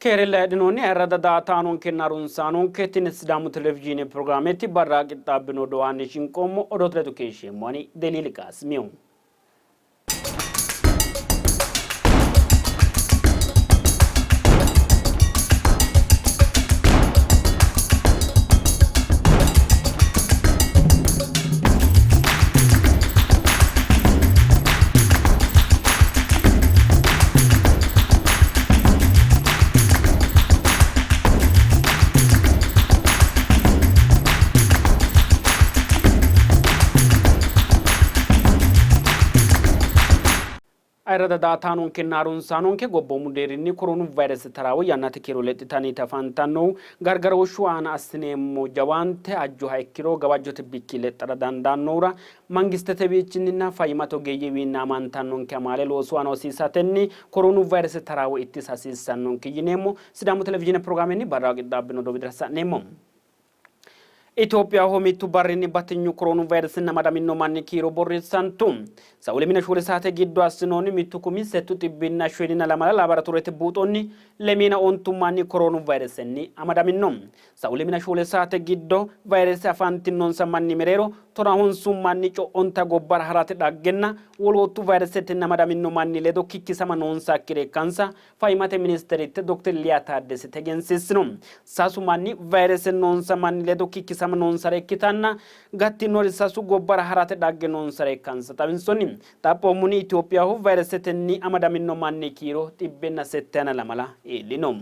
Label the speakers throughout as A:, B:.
A: Keerella heedhinoonni ayirradda daa''ataanonkenna harunsaanonke, tini Sidaamu Televizhiine pirogiraameti barra qixxaabbino odoo aanni shinqoommo odoote ledo keeshsheemmo ani Deliili Qaasimiho. Ayirradda daaataanonkenna harunsaanonke gobboomu deerrinni koroonu vayrese taraawo yannate kiiro lexxitanniiti afantannohu. Gargarooshshu aana assineemmo jawaante ajjuha ikkiro gawajjote bikki lexxara dandaannohura Mangistetewiichinninna fayyimate ogeeyyewiinni aamantannonke amaale loosu aana hosiisatenni koroonu vayrese taraawo ittisa hasiissannonke yineemmo. Sidaamu Televizhiine pirogiraamenni barraho qixxaabbino odoo widira sa'neemmo. Itophiyaho mittu barrinni batinyu koroonu vayiresinni amadamino manni kiiro borreessantu. Sa'u lemina shoole saate giddo assinoonni mittu kumi settu xibbinna shoyilina lamala laaboratorete buuxonni lemiina ontu manni koroonu vayiresenni amadamino. Sa'u lemina shoole saate giddo vayirese afantinonsa manni mereero tonahonsu manni co'onta gobbara harate dhaggenna woloottu vayiresetenni amadamino manni ledo kikkisama noonsakkire ikkansa Fayyimmate ministeritte Dokter Liya Taaddesete egensiissino. Sasu manni vayirese noonsa manni ledo kikkisama noonsare ikkitanna gattinori sasu gobbara harate dhagge noonsare ikkansa xawinsoonni. Xaphoomunni Itophiyaho vayiresetenni amadamino manni kiiro xibbenna settayina lamala iillino.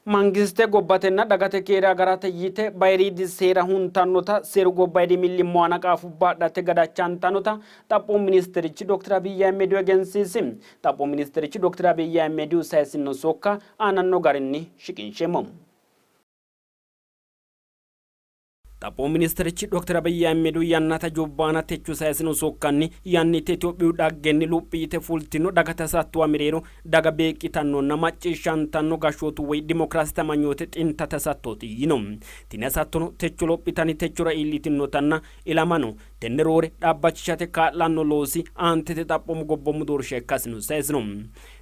A: Mangiste gobbatenna dagate keere agarate yite bayiriidi seera huntannota seeru gobbayidi millimmo aana qaafubba adhate gadachantannota Xaphoomu Ministerichi Dokter Abiy Ahimedihu egensiisi. Xaphoomu Ministerichi Dokter Abiy Ahimedihu sayisinno sokka aananno garinni shiqinsheemmo. Xaphoomu ministerichi Dokter Abiy Ahimedihu yannate hajubba aana techo sayisino sokkanni, yannitte Itophiyu dhaggenni luphi yite fultino dagate hasattuwa mereero daga beeqqitannonna macciishshantanno gashshootu woy dimokiraasete amanyoote xintate hasattooti yiino. Tini hasattono techo lophitanni techora iillitinotanna ilamano tenne roore dhaabbachishate kaa'lanno loosi aantete xaphoomu gobboomu doorsha ikkasino sayisino.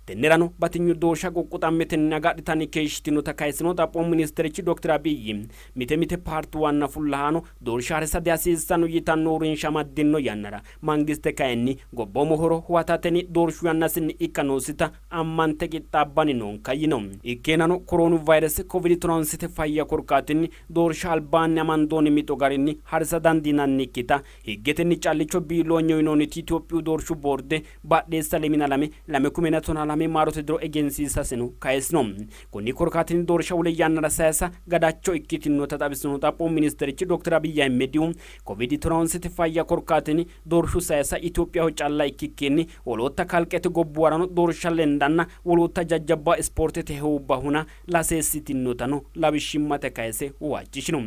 A: Tennerano batinyu doorsha quqquxammetenni agadhitanni keeshshitinota kayisino xaphoomu ministerichi Dokter Abiy, Mite mite paartuwanna fullahaano doorsha harisa dihasiissanno yitanno uurrinsha amaddinno yannara mangiste kayinni gobboomu horo huwatatenni doorshu yannasinni ikka noosita ammante qixxaabbanni noonka yino. Ikkeenano koroonu vayrese Covid tonaansite fayya korkaatinni doorsha albaanni amandoonni mixo garinni harisa dandiinannikkita higgetenni callicho biilloonye uyinoonniti Itophiyu doorshu boorde Badheessa lemina lame, 2012 maarote diro egensiisaseno kayisino. Konni korkaatinni doorsha wole yannara sayisa gadacho ikkitinota xawisinohu Xaphoomu ministerichi Dokter Abiy Ahimedihu, Covid tonaaonsete fayya korkaatinni doorshu sayisa Itophiyaho calla ikkikkiinni wolootta kalqete gobbuwarano doorsha lendanna wolootta jajjabba ispoortete heewubba huna laseessitinotano lawishshimmate kayise huwachishino.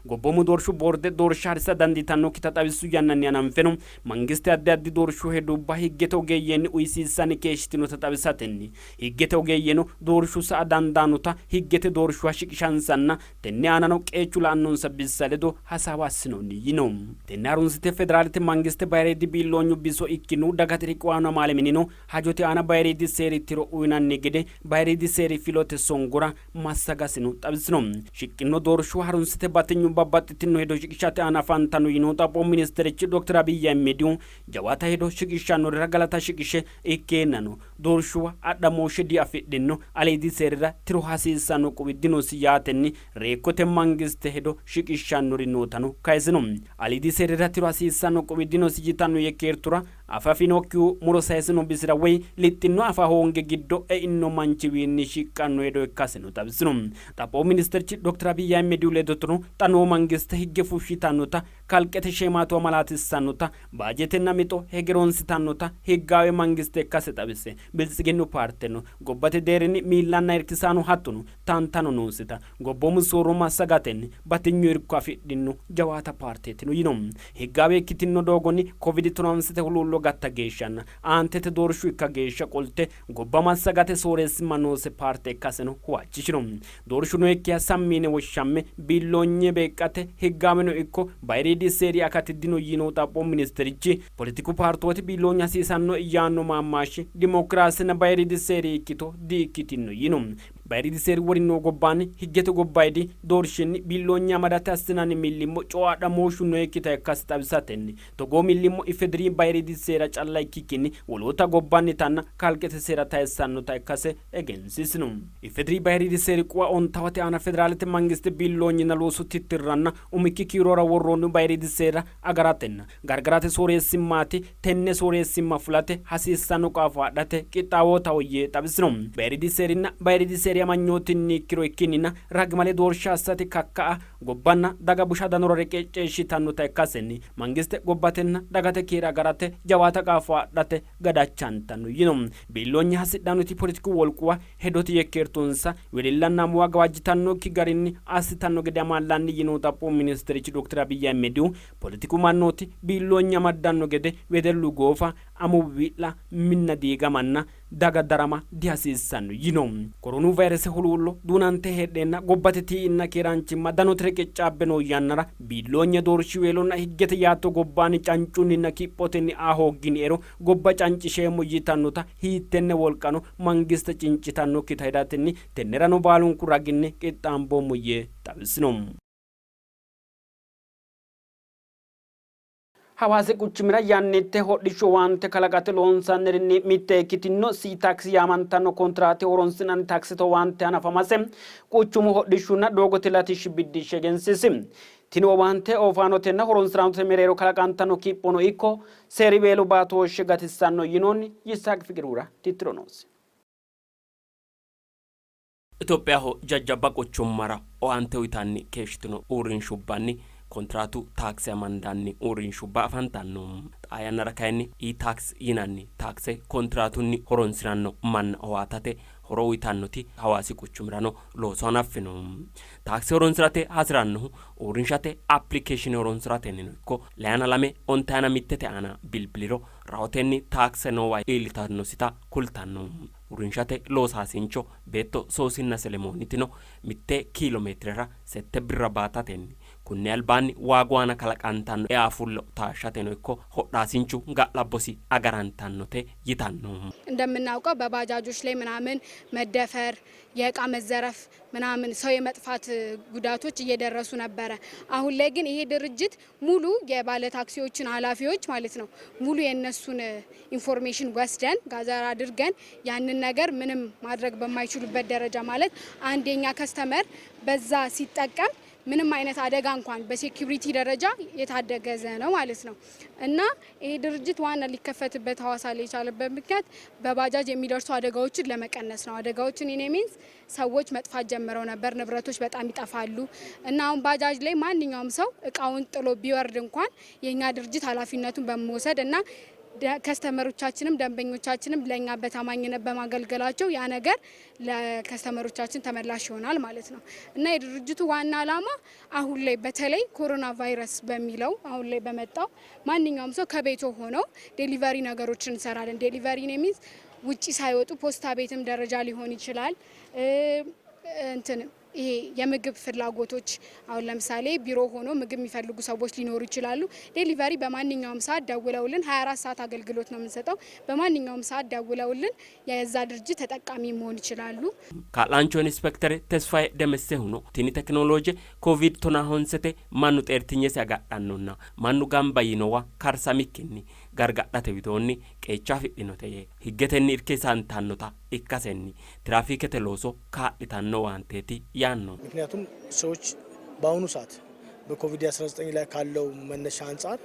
A: Gobboomu doorshu boorde doorsha harisa dandiitannokkita xawissu yannanni hananfeno Mangiste addi addi doorshu hedubba higgete ogeeyyenni uysiissanni keeshshitinota xawisatenni, higgete ogeeyyeno doorshu sa'a dandaannota higgete doorshuwa shiqishansanna tenne aanano qeechu la'annonsa bissa ledo hasaawa assinoonni yino. Tenne harunsite Federaalete mangiste bayiriidi biilloonyu biso ikkino dagate riqiwaano amaale minino hajote aana bayiriidi seeri tiro uynanni gede bayiriidi seeri filote songora massagasino xawisino. Shiqqino doorshuwa harunsite batinyu babbaxxitino hedo shiqishate aana afantanno yiinohu Xaphoomu ministerichi Dokter Abiy Ahimedihu, jawaata hedo shiqishshannorira galata shiqishe, ikkeennano doorshuwa adhamooshshe diafidhino, aliidi seerira tiro hasiissanno quwi dinosi yaatenni reekkote mangiste hedo shiqishshannori nootano kayisino. Aliidi seerira tiro hasiissanno quwi dinosi yitanno yekkeertura Afa afinokkihu muro sayisino bisira woy lixxinno afa hoonge giddo eino manchiwiinni shiqqanno hedo ikkaseno xawisino. Xaphoomu ministirchi Dokter Abiy Ahimedihu ledoteno, xa noo mangiste higge fushshitannota, kalqete sheemaatuwa malaatissannota, baajeetenna mixo hegeroonsitannota higgaawe mangiste ikkase xawise, Biltsiginnu paarteno gobbate deerrinni miillanna irkisaano hattono tantano nooseta gobboomu soorro massagatenni batinyu irko afidhinno jawaata paarteetino yino. Higgaawe ikkitinno doogonni Covid tonansite huluullo fulo gatta geeshshanna aantete doorshu ikka geeshsha qolte gobba massagate sooreessimma noose paarte ikkaseno huwachishino. Doorshu nookkiha sammi yine woshshamme biilloonye beeqqate higgaaweno ikko bayiriidi seeri akati dino yiinohu xaphoomu ministerichi, poletiku paartooti biilloonyu hasiisannoe yaanno maammaashshi dimokiraasenna bayiriidi seeri ikkito di ikkitinno yiino. Bayiriidi seeri worino gobbaanni higgete gobbayidi doorshinni biilloonye amadate assinanni millimmo co'o adhamooshshu nookkita ikkasi xawisatenni togoo millimmo IFEDRI bayiriidi seera calla ikkikkinni woloota gobbannitanna kalqete seera tayissannota ikkase egensiisino. IFEDRI bayiriidi seeri quwa ontawate aana federaalete mangiste biilloonyinna loosu tittirranna umikki kiirora worroonni bayiriidi seera agaratenna gargarate sooreessimmaati, tenne sooreessimma fulate hasiissanno qaafo adhate qixxaawootaho yee xawisino. Bayiriidi seerinna bayiriidi seeri amanyootinni ikkiro ikkinnina ragimale doorsha assate kakka'a gobbanna daga busha danora reqecceeshshitannota ikkasenni mangiste gobbatenna dagate keere agarate jawaata qaafo adhate gadachantanno yino. Biilloonye hasidhannoti poletiku wolquwa hedote yekkeertonsa wedellanna amuwa gawajjitannokki garinni assitanno gede amaallanni yinohu Xaphoomu ministerichi Dokter Abiy Ahimedihu, poletiku mannooti biilloonye amaddanno gede wedellu goofa, amuwu wi'la, minna diigamanna daga darama dihasiissanno yino. Koronu vayrese huluullo duunante heedheenna gobbate tii''inna keeraanchimma danote reqeccaabbe noo yannara biilloonye doorshiweelonna higgete yaatto gobbaanni cancunninna kiphotenni aa hoogginiero gobba cancisheemmo yitannota hiittenne wolqano mangiste cincitannokkita hedatenni tennerano baalunku raginni qixxaamboommo yee xawisino. Hawaasi quchumira yannitte hodhishshu owaante kalaqate loonsannirinni mitte ikkitinno C-Tax yaamantanno kontiraate horonsi'nanni taaksete owaante hanafamase quchumu hodhishshunna doogote latishshi biddishshi egensiisi. Tini owaante oofaanotenna horonsi'raanote mereero kalaqantanno kiphono ikko seeriweelo baatooshshe gatissanno yinoonni. Yisaaq Fiqirura tittiro noosi.
B: Itophiyaho jajjabba quchummara owaante uytanni keeshshitino uurrinshubbanni kontiraatu taakse amandanni uurrinshubba afantanno. Xaa yannara kayinni E-tax yinanni taakse kontiraatunni horonsi'ranno manna owaatate horo uytannoti Hawaasi quchumirano looso hanaffino. Taakse horonsi'rate hasi'rannohu uurrinshate appilikeeshine horonsi'ratennino ikko leyana lame ontayina mittete aana bilbiliro rahotenni taakse noowa iillitannosita kultanno. Uurrinshate loosaasincho beetto Soosinna Selemoonitino mitte kiilo meetirera sette birra baatatenni kunni albaanni waagu aana kalaqantanno eafullo taashshateno ikko hodhaasinchu ga'labbosi agarantannote yitanno.
C: እንደምናውቀው በባጃጆች ላይ ምናምን መደፈር የእቃ መዘረፍ ምናምን ሰው የመጥፋት ጉዳቶች እየደረሱ ነበረ። አሁን ላይ ግን ይሄ ድርጅት ሙሉ የባለ ታክሲዎችን ኃላፊዎች ማለት ነው ሙሉ የእነሱን ኢንፎርሜሽን ወስደን ጋዘር አድርገን ያንን ነገር ምንም ማድረግ በማይችሉበት ደረጃ ማለት አንድ የኛ ከስተመር በዛ ሲጠቀም ምንም አይነት አደጋ እንኳን በሴኩሪቲ ደረጃ የታደገዘ ነው ማለት ነው። እና ይሄ ድርጅት ዋና ሊከፈትበት ሀዋሳ ላይ የቻለበት ምክንያት በባጃጅ የሚደርሱ አደጋዎችን ለመቀነስ ነው። አደጋዎችን ኢን ሚንስ ሰዎች መጥፋት ጀምረው ነበር፣ ንብረቶች በጣም ይጠፋሉ። እና አሁን ባጃጅ ላይ ማንኛውም ሰው እቃውን ጥሎ ቢወርድ እንኳን የኛ ድርጅት ኃላፊነቱን በመውሰድ እና ከስተመሮቻችንም ደንበኞቻችንም ለኛ በታማኝነት በማገልገላቸው ያ ነገር ለከስተመሮቻችን ተመላሽ ይሆናል ማለት ነው። እና የድርጅቱ ዋና ዓላማ አሁን ላይ በተለይ ኮሮና ቫይረስ በሚለው አሁን ላይ በመጣው ማንኛውም ሰው ከቤቱ ሆኖ ዴሊቨሪ ነገሮችን እንሰራለን። ዴሊቨሪ ሚንስ ውጪ ሳይወጡ ፖስታ ቤትም ደረጃ ሊሆን ይችላል። እንትን ይሄ የምግብ ፍላጎቶች አሁን ለምሳሌ ቢሮ ሆኖ ምግብ የሚፈልጉ ሰዎች ሊኖሩ ይችላሉ። ዴሊቨሪ በማንኛውም ሰዓት ደውለውልን 24 ሰዓት አገልግሎት ነው የምንሰጠው። በማንኛውም ሰዓት ደውለውልን የዛ ድርጅት ተጠቃሚ መሆን ይችላሉ።
B: Kaa'laanchu Inispektere Tesfaye Demissehuno tini tekinolooje Covid tonaa honsete mannu xeertinyesi agadhannonna mannu gamba yinowa karsamikkinni gargadhate widoonni qeecha afidhinote yee higgetenni irkisantannota ikkasenni tiraafiikete looso kaa'litanno owaanteeti yaanno.
D: ምክንያቱም ሰዎች በአሁኑ ሰዓት በኮቪድ-19 ላይ ካለው መነሻ አንጻር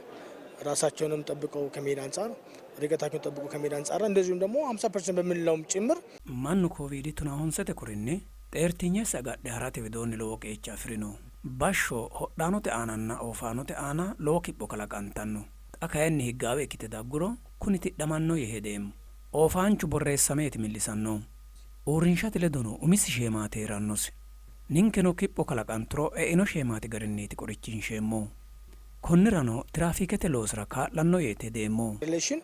D: ራሳቸውንም ጠብቀው ከመሄድ አንጻር ርቀታቸውን ጠብቀው ከመሄድ አንጻር እንደዚሁም ደግሞ 50% በምንለውም ጭምር
E: Mannu Covid tonaa honsete korinni xeertinyesi agadhe harate widoonni lowo qeecha afi'rino. Bashsho hodhaanote aananna oofaanote aana lowo kipho kalaqantanno. Xa kayinni higgaawe ikkite dagguro kuni tidhamanno yee hedeemmo. Oofaanchu borreessameeti millisannohu. Uurrinshate ledono umisi sheemaati hee'rannosi. Ninkeno kipho kalaqanturo eino sheemaati garinniiti qorichinsheemmohu. Konnirano tiraafiikete loosira kaa'lanno yeeti hedeemmohu.
D: ሪሌሽን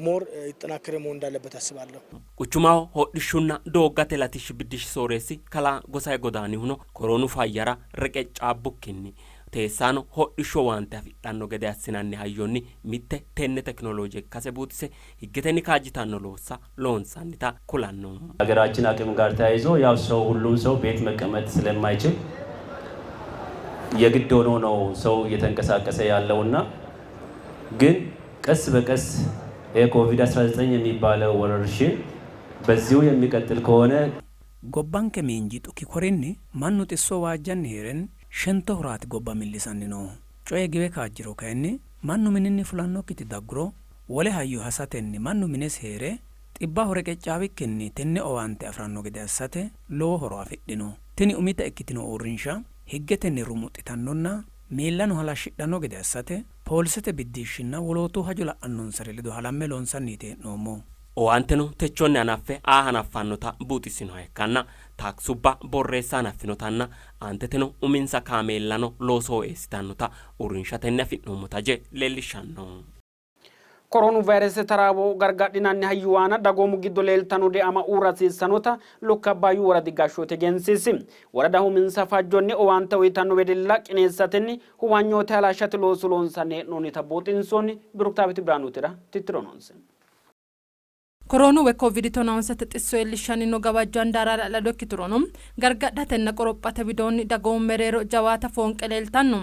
D: ሞር የተጠናከረ መሆን እንዳለበት አስባለሁ።
B: Quchumaho hodhishshunna dooggate latishshi biddishshi sooreessi kalaa Gosaye Godaanihuno koroonu fayyara reqeccaabbukkinni teessaano hodhishshu owaante afidhanno gede assinanni hayyonni mitte tenne tekinolooje ikkase buuxise higgetenni kaajjitanno loossa loonsannita kulanno.
F: ሀገራችን አቅም ጋር ተያይዞ ያው ሰው ሁሉም ሰው ቤት መቀመጥ ስለማይችል የግድ ሆኖ ነው ሰው እየተንቀሳቀሰ ያለውና ግን ቀስ በቀስ የኮቪድ-19 የሚባለው ወረርሽኝ በዚሁ የሚቀጥል ከሆነ
E: Gobbanke miinji dhuki korinni mannu xisso waajjanni hee'renni shentohuraati gobba millisanni noohu. Coye giwe kaajjiro kayinni mannu mininni fulannokkiti dagguro wole hayyo hasatenni mannu minesi hee're xibbaho reqeccaawikkinni tenne owaante afi'ranno gede assate lowo horo afidhino. Tini umita ikkitino uurrinsha higgetenni rumuxxitannonna miillano halashshidhanno gede assate poolisete biddishshinna wolootu hajo la'annonsari ledo halamme loonsanniiti hee'noommohu.
B: Owaanteno techonni hanaffe aa hanaffannota buuxisinoha ikkanna taaksubba borreessa hanaffinotanna aanteteno uminsa kaameellano loosoho eessitannota uurrinshatenni afi'noommo taje leellishshanno.
A: Koroonu vayrese taraawo gargadhinanni hayyo aana dagoomu giddo leeltanno deama uurra hasiissannota Lokka Abbaayyu woradi gashshooti egensiisi. Woradaho uminsa fajjonni owaante uyitanno wedella qineessatenni huwanyoote halashshate looso loonsanni hee'noonnita buuxinsoonni. Biruktaawit Birhaanutira tittiro noonse.
G: Koroonu woy Covid 19 xisso iillishshanni noo gawajjo handaara hala'lado ikkiturono gargadhatenna qorophate widoonni dagoomu mereero jawaata foonqe leeltanno.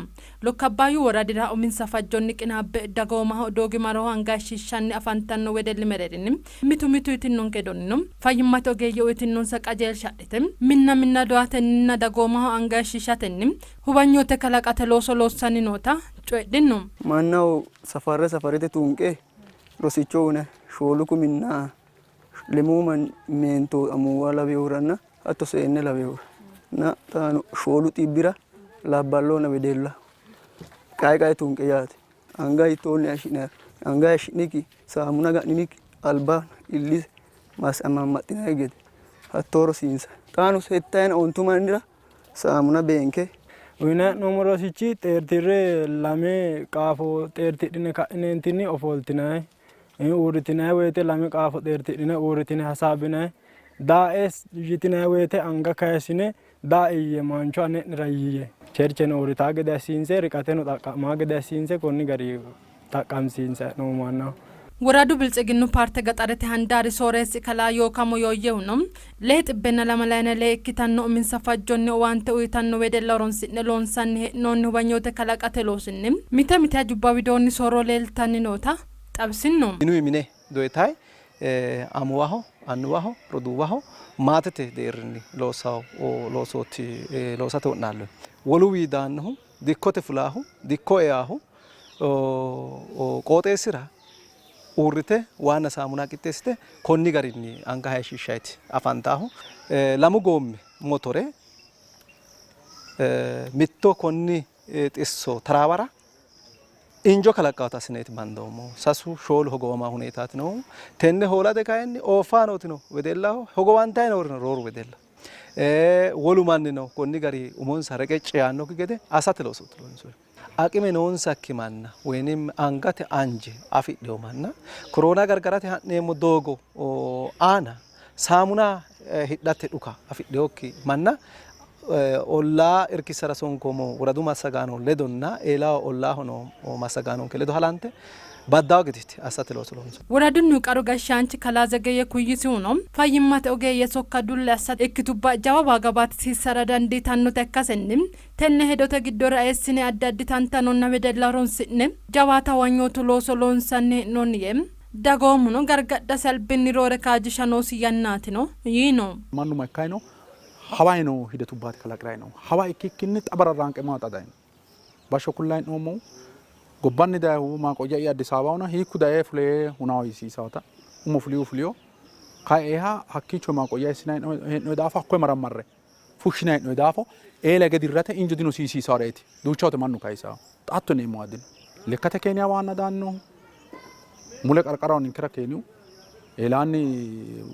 G: Lokka Abbaayyu woradira uminsa fajjonni qinaabbe dagoomaho doogimaroho anga hayishshiishshanni afantanno wedelli mereerinni mitu mitu yitinnonke hedonnino fayyimmate ogeeyye uyitinonsa qajeelsha adhite minna minna doyatenninna dagoomaho anga hayishshiishatenni huwanyoote kalaqate looso loossanni noota coyidhino.
H: Mannaho safarre safarete tuunqe rosicho uyinay shoolu kuminna lemuu meento amuwa laweyohuranna hatto seenne laweyohura na xaano shoolu xibbira labballonna wedella qae qae tunqe yaate. Anga hiittoonni hayishshi'nayiro anga hayishshi'nikki saamuna ga'ninikki alba illise amammaxxinanni gede hattoo rosiinsa. Xaano settayina ontu mannira saamuna beenke
I: Uyinanni hee'noommo rosichi xeerti're lame qaafo xeertidhine ka'ineentinni ofoltinanni, uurritinanni woyte lame qaafo xeertidhine uurritine hasaabbinanni, daae yitinanni woyte anga kayissine daae yiiyye mancho ane'nira yiiyye. Chercheno uurritaa gede assiinse riqateno xaqqa'maa gede assiinse konni gari xaqqamsiinsanni hee'noommo mannaho.
G: Woradu Biltsiginnu paarte gaxarete handaari sooreessi kalaa Yookamo Yooyyehuno, lee xibbenna lamalayina lee ikkitanno uminsa fajjonni owaante uytanno wedella horonsi'ne loonsanni hee'noonni huwanyoote kalaqate loosinni mite mite hajubba widoonni soorro leeltanni noota xawisinno.
J: Minu mine doyitayi amuwaho, annuwaho, roduuwaho maatete deerrinni loossanno loosooti loosate wo'naalloonni. Woluwii daannohu, dikkote fulaahu, dikko eaahu qooxeessira uurrite waanna saamuna qixxeessite konni garinni anga hayishshiishshayti afantaahu. Lamu goommi motore mitto konni xisso taraawara injo kalaqqaata assineeti bandoommohu. Sasu shoolu hogowama huneetaati noohu. Tenne hoolate kayinni oofaanootino wedellaho, hogowantayi noorino rooru wedella. Wolu mannino konni gari umonsa reqecci yaannokki gede assate loosooti loonsoonni. Aqime noonsakki manna woynim angate anje afidhino manna koroona gargarate ha'neemmo doogo aana saamuna hidhate dhuka afidhinokki manna ollaa irkissara sonkoommo woradu massagaano ledonna eelaho ollaaho noo massagaanonke ledo halante baddawo gedeeti assate looso loonsoonni.
G: Woradunnihu qaru gashshaanchi kalaa Zegeyye Kuyyisihuno, fayyimmate ogeeyye sokka dulle assate ikkitubba jawa waaga baatisiissara dandiitannota ikkasenni tenne hedote giddora eessine addi addi tantanonna wedella horonsi'ne jawaata huwanyootu looso loonsanni hee'noonni yee, dagoomuno gargadhasi albinni roore kaajjisha noosi yannaatino yiino.
K: Mannu ma ikkayi no? Hawayi noo hidetubbaati kalaqi'rayi noohu. Hawa ikkikkinni xa bararraanqe maa xadayi no? Bashsho kullayi hee'noommohu gobbanni dayihu maaqoyya'i Addis Ababahona hiikku daye fule hunaho yiisiisawota umo fulihu fuliho kaeha hakkiicho maaqoyya eessinayi hee'noyi daafo hakkoye marammarre fushshinayi hee'noyi daafo eela hige dirrate injo dinosi yiisiisaworeeti duucha wote mannu kayisawo. Xa hatto yineemmowa dino. Lekkate Keeniya waanna daannohu mule qarqaraho ninkera Keeniyu eelaanni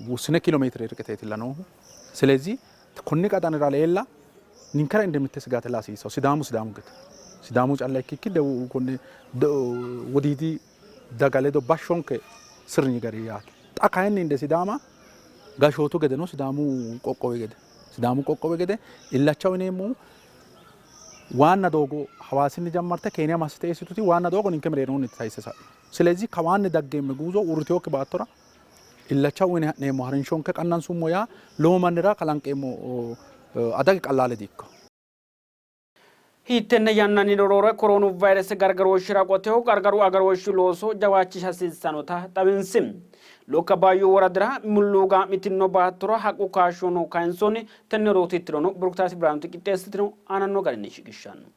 K: wussine kiilomeetire irqiteetilla noohu. Silezih konni qaxanira leella ninkera inde mitte sigaatella hasiissawo Sidaamu Sidaamu gede. Sidaamu calla ikkikki debu konne wodiidi daga ledo bashshonke sirnyi gari yaate. Xa kayinni inde Sidaama gashshootu gedeno Sidaamu qoqqowi gede Sidaamu qoqqowi gede illacha uyineemmohu waanna doogo Hawaasinni jammarte Keeniya massite eessituti waanna doogo ninke mereeroonni tayisse sa'ino. Silezi kawaanni daggeemme guuzo uurritinokki baattora illacha uyine ha'neemmo harinshonke qannansummo yaa lowo mannira kalanqeemmo adagi qallaale di''ikkino.
A: Hiittenne yannannino roore koroonu vayrese gargarooshshira qoteho qarqaru agarooshshi looso jawaachisha hasiissanota xawinsi. Lokka Baayyu woradira mulluugaa'mitino baattora haqqu kaashshono kayinsoonni. Tenne odoo tittirono Biruktaati Biraanuti qixxeessitino aananno garinni shiqishshanno.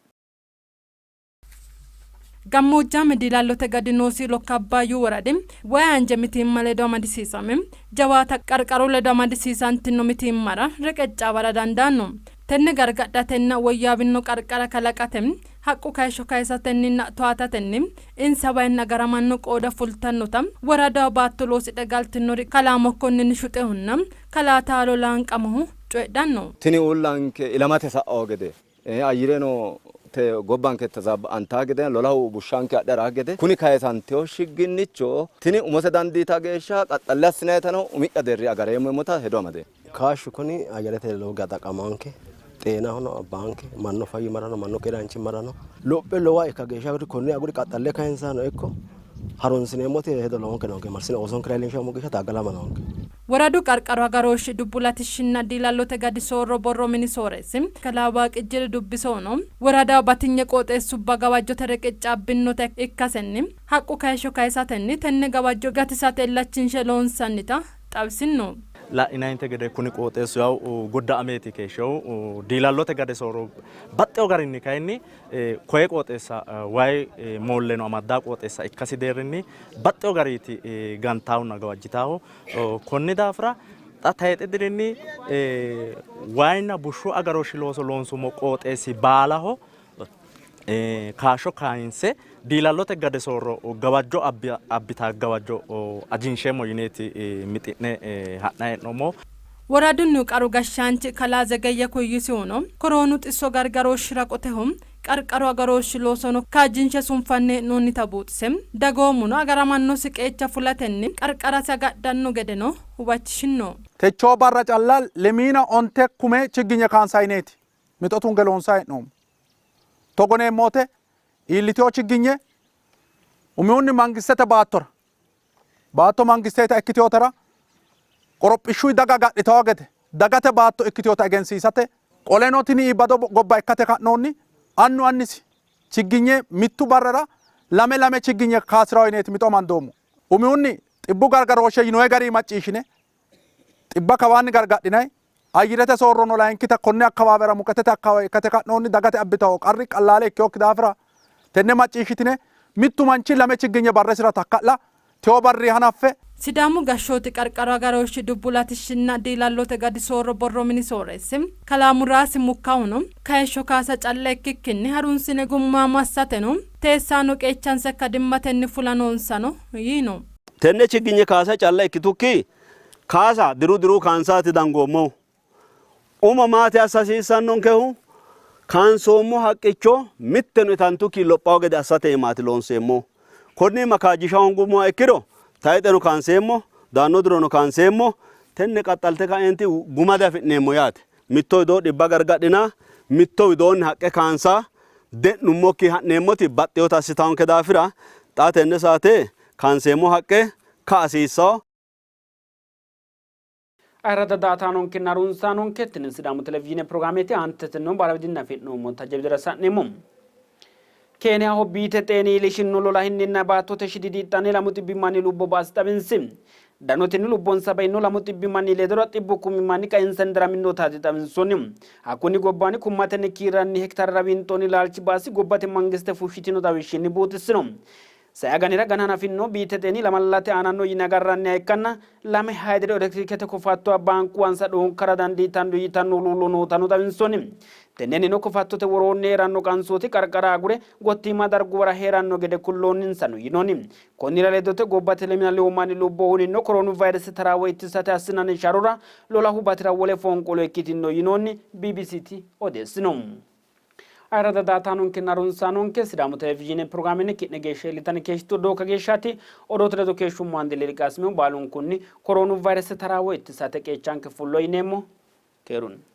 G: Gammoojjaame diilallote gadi noosi Lokka Abbaayyu woradi way anje mitiimma ledo amadisiisame jawaata qarqaru ledo amadisiisantino mitiimmara reqeccaawara dandaanno. Tenne gargadhatenna woyyaawino qarqara kalaqate haqqu kayishsho kayisatenninna towaatatenni insa wayinni agaramanno qooda fultannota woradaho baatto loosidhe galtinori Kalaa Mokkonnini Shuxehunna Kalaa Taalo Laanqamohu coyidhanno.
L: Tini uullanke ilamate sa'anno gede Ayyireno te gobbanke tazaabba'antaa gede, lolahu bushshanke adhe ha'raa gede, kuni kayisantino shigginnicho tini umose dandiita geeshsha qaxxalle assinayitano umi'ya deerri agareemmo yeemmota hedo amadeemmo.
M: Kaashshu kuni ayyarete lowo geya xaqqamanke, xeenahono abbaanke, mannu fayyimmarano mannu keeraanchimmarano lophe lowa ikka geeshsha konne aguri qaxxalle kayinsano ikko harunsineemmoti hedo lowonke noonke, marsine oosonkera iillinshammo geeshsha taaggalama noonke.
G: Woradu qarqaru agarooshshi, dubbu latishshinna diilallote gadi soorro borro mini sooreessi kalaa Waaqijjiri Dubbisohuno, woradaho batinye qooxeessubba gawajjote reqeccaabbinnota ikkasenni haqqu kayishsho kayisatenni tenne gawajjo gatisate illachinshe loonsannita xawisinno.
N: La'inanninte gede kuni qooxeessu yawu godda'ameeti keeshshinohu diilallote gade soorro baxxeewo garinni kayinni Koye qooxeessa wayi moolleno amaddaa qooxeessa ikkasi deerrinni baxxewo gariiti gantaahunna gawajjitaahu. Konni daafira xa tayixe dirinni wayinna bushshu agarooshshi looso loonsummo qooxeessi baalaho kaashsho kaayinse diilallote gade soorro gawajjo abbitaa gawajjo ajinsheemmo yineeti mixi'ne ha'nanni hee'noommohu.
G: Woradunnihu qaru gashshaanchi kalaa Zegeyye Kuyyisihuno, koroonu xisso gargarooshshira qoteho qarqaru agarooshshi loosono kaajjinshe sunfanni hee'noonnita buuxise, dagoomuno agaramannosi qeecha fulatenni qarqarasi agadhanno gedeno huwachishinno.
K: Techoo barra calla lemiina onte kume chigginye kaansayineeti mixo tunge loonsayi hee'noommo. Togo yineemmo wote iillitino chigginye umihunni mangistete baattora baatto mangisteta ikkitinotera qorophishshuy daga agadhitawo gede dagate baatto ikkitinota egensiisate qoleno tini iibbado gobba ikkate ka'noonni annu annisi chigginye mittu barrira lame lame chigginye kaasirawo yineeti mixo amandoommo. Umihunni xibbu gargarooshshe yinoye garii macciishshine xibba kawaanni gargadhinay ayyirete soorrono layinkita konne akkawaawera muqetete akkawaawe ikkate ka'noonni dagate abbitawo qarri qallaale ikkinokki daafira tenne macciishshitine mittu manchi lame chigginye barresira takka'la tewo barrii hanaffe
G: Sidaamu gashshooti qarqaru agarooshshi dubbu latishshinna diilallote gadi soorro borro mini sooreessi kalaa Muraasi Mukkahuno kayishsho kaasa calla ikkikkinni harunsine gummaamo assateno teessaano qeechansa ikkadimmatenni fula noonsano yiino.
O: Tenne chigginye kaasa calla ikkitukki kaasa diru diru kaansaati dangoommohu. Umo maati assa hasiissannonkehu? Kaansoommo haqqicho mitteno itantukki lophawo gede assate iimaati loonseemmohu. Konni iima kaajjisha hoongummoha ikkiro tayixeno kaanseemmo, daanno dirono kaanseemmo, tenne qaxxalte ka'eenti guma diafi'neemmo yaate. Mitto widoo dhibba gargadhina, mitto widoonni haqqe kaansa de'nummokki ha'neemmoti baxxinota assitawonke daafira xa tenne saate kaanseemmo haqqe ka'a hasiissawo.
A: Ayirradda daa''ataanonkenna harunsaanonke tini Sidaamu Televizhiine pirogiraameeti. Aanteteno baara widinni afi'noommota jawidira sa'neemmo. Keeniyaho biite xeeni iilishinno lolahinninna baattote shididiixxanni lamu xibbi manni lubbo baasi xawinsi. Danotenni lubbonsa baino lamu xibbi manni ledora xibbu kumi manni qaensanni daraminnotaati xawinsoonni. Hakkunni gobbaanni kummatenni kiirranni hektaarera winxoonni laalchi baasi gobbate mangiste fushshitino xawishshinni buuxissino. Sai aganira gana hanafinno biite xeeni lamallate aananno yine agarranniha ikkanna lame haydiro elektirikete kofattuwa baankuwansa dhoonkara dandiitanno yitanno huluullo nootano xawinsoonni. Tennennino kofattote woroonni hee'ranno qansooti qarqara agure gottiima darguwara hee'ranno gede kulloonninsano yinoonni. Konnira ledote gobbate lemina lewu manni lubbo huninno koroonu vayrese taraawo ittisate assinanni sharrora lolahu batira wole fonqolo ikkitinno yinoonni BBCti odeessino. Ayirradda daaataanonkenna harunsaanonke Sidaamu Televizhiine pirogiraamenni ki'ne geeshsha iillitanni keeshshitu odoo kageeshshaati. Odoote ledo keeshshummo Andile Liqaasimihu baalunkunni koroonu vayrese taraawo ittisate qeechanke fullo yineemmo. Keerunni.